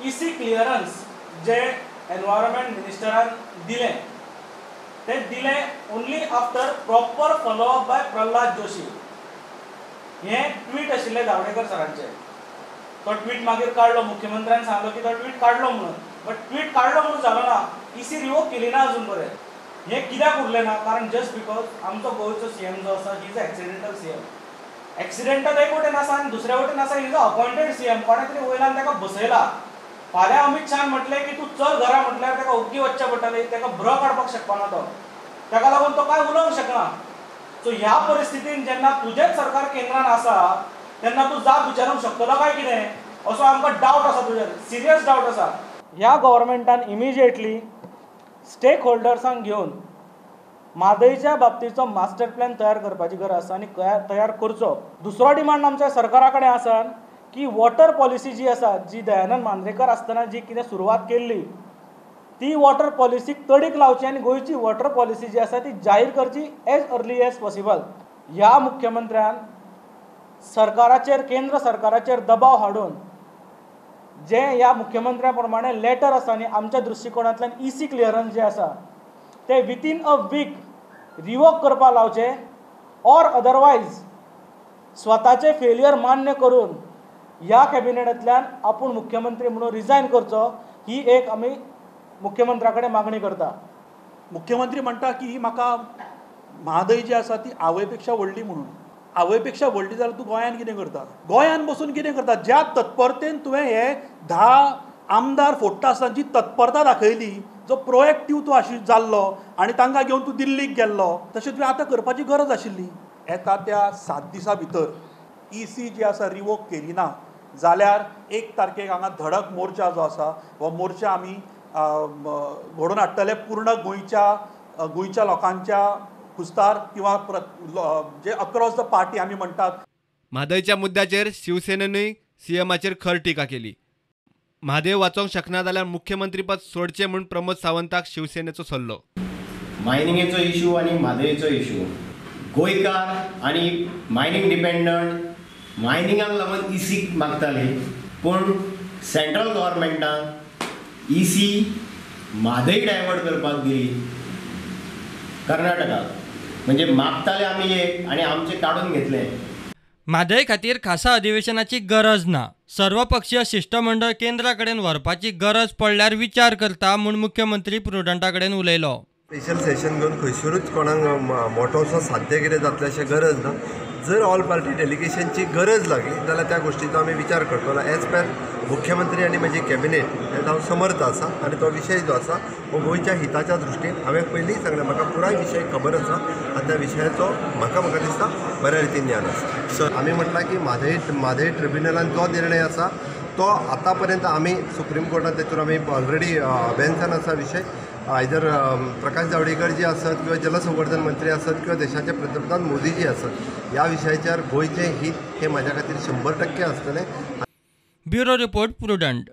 इसी क्लियरन्स जे एनवायरमेंट मिनिस्टरान दिलें ते दिलें only after proper follow up by Pralhad Joshi. हें ट्वीट आशिल्लें जावडेकर सरांचें. तो ट्वीट मागीर काडलो, मुख्यमंत्र्यान सांगलो की तो ट्वीट काडलो म्हणून, बट ट्वीट काडलो म्हणून जालो ना, इसी रिवोक केली ना अजून पर्यंत. हें कित्याक उरलें ना? कारण जस्ट because आमचो गोंयचो सीएम जो आसा he is a accidental CM. Accidental एक वटेन आसा आनी दुसऱ्या वटेन आसा he is a appointed CM. कोणें तरी वयल्यान ताका बसयला. फाल्यां अमीत शाहान म्हटलें की तूं चल घरा म्हटल्यार ताका ओग्गी वचचें पडटलें, ताका ब्र काडपाक शकपाना तो, ताका लागून तो कांय उलोवंक शकना. सो ह्या परिस्थितीन जेन्ना तुजेंच सरकार केंद्रान आसा तेन्ना तूं जाप विचारूंक शकतलो काय कितें असो आमकां डावट आसा, तुजेर सिरियस डावट आसा. ह्या गव्हर्मेंटान इमिजिएटली स्टेक होल्डर्सांक घेवन म्हादयच्या बाबतीचो मास्टर प्लॅन तयार करपाची गरज आसा आनी तयार करचो. दुसरो डिमांड आमच्या सरकारा कडेन आसा की वॉटर पॉलिसी जी आसा, जी दयानंद मांद्रेकर आसतना जी कितें सुरवात केल्ली ती वॉटर पॉलिसीक तडीक लावची आनी गोंयची वॉटर पॉलिसी जी आसा ती जाहीर करची एज अर्ली एज पॉसिबल. ह्या मुख्यमंत्र्यान सरकाराचेर, केंद्र सरकाराचेर दबाव हाडून जे ह्या मुख्यमंत्र्या प्रमाणे लेटर आसा आनी आमच्या दृश्टिकोणांतल्यान इसी क्लियरन्स जे आसा ते विथीन अ वीक रिवोक करपाक लावचे ऑर अदरवायज स्वताचे फेलियर मान्य करून ह्या कॅबिनेटांतल्यान आपूण मुख्यमंत्री म्हणून रिजायन करचो ही एक आमी मुख्यमंत्र्या कडेन मागणी करता. मुख्यमंत्री म्हणटा की ही म्हाका म्हादय जी आसा ती आवयपेक्षा व्हडली म्हणून. आवयपेक्षा व्हडली जाल्यार तूं गोंयान कितें करता? गोंयान बसून कितें करता? ज्या तत्परतेन तुवें हे 10 आमदार फोडटा आसतना जी तत्परता दाखयली, जो प्रोएक्टीव तूं जाल्लो आनी तांकां घेवन तूं दिल्लीक गेल्लो, तशें तुवें आतां करपाची गरज आशिल्ली. येता त्या 7 दिसां भितर इसी जी आसा रिवोक केली ना जाल्यार 1 तारखेक हांगा धडक मोर्चा जो आसा हो मोर्चा आमी घडोवन हाडटले पूर्ण गोंयच्या लोकांच्या कुस्तार किंवा जे अक्रॉस the party आमी म्हणटात. म्हादयच्या मुद्द्याचेर शिवसेनेनूय सीएमाचेर खर टिका केली. म्हादय वाचोवंक शकना जाल्यार मुख्यमंत्रीपद सोडचें म्हूण प्रमोद सावंताक शिवसेनेचो सल्लो. मायनिंगेचो इशू आनी म्हादयचो इशू, गोंयकार आनी मायनिंग डिपेंडंट मायनिंगाक लागून इसी मागताली, पूण सेंट्रल गव्हर्मेंटान इसी म्हादय डायवर्ट करपाक दिली कर्नाटकाक. म्हणजे मागताले आमी एक आनी आमचे काडून घेतले. म्हादय खातीर खासा अधिवेशनाची गरज ना, सर्वपक्षीय शिश्टमंडळ केंद्रा कडेन व्हरपाची गरज पडल्यार विचार करता म्हूण मुख्यमंत्री प्रुडंटा कडेन उलयलो. स्पेशल सेशन घेवन खंयसरूच कोणाक मोटोसो साध्य कितें जातलें अशें गरज ना. जर ऑल पार्टी डेलिगेशनची गरज लागली जाल्यार त्या गोश्टीचो आमी विचार करतलो. एज पर मुख्यमंत्री आनी म्हजी कॅबिनेट हें हांव समर्थ आसा आनी तो विशय जो आसा हो गोंयच्या हिताच्या दृश्टीन हांवें पयलींच सांगलें, म्हाका पुराय विशय खबर आसा आनी त्या विशयाचो म्हाका दिसता बऱ्या रितीन ज्ञान आसा. आमी म्हटलां की म्हादय ट्रिब्युनलान जो निर्णय आसा तो आतां पर्यंत आमी सुप्रीम कोर्टान तेतून आमी ऑलरेडी अभ्यासान आसा विशय. आयदर प्रकाश जावडेकर जी आसत किंवा जलसंवर्धन मंत्री आसत किंवा देशाचे पंतप्रधान मोदीजी आसत, ह्या विशयाचेर गोंयचें हित हें म्हाज्या खातीर 100% आसतलें. Bureau report, Prudent.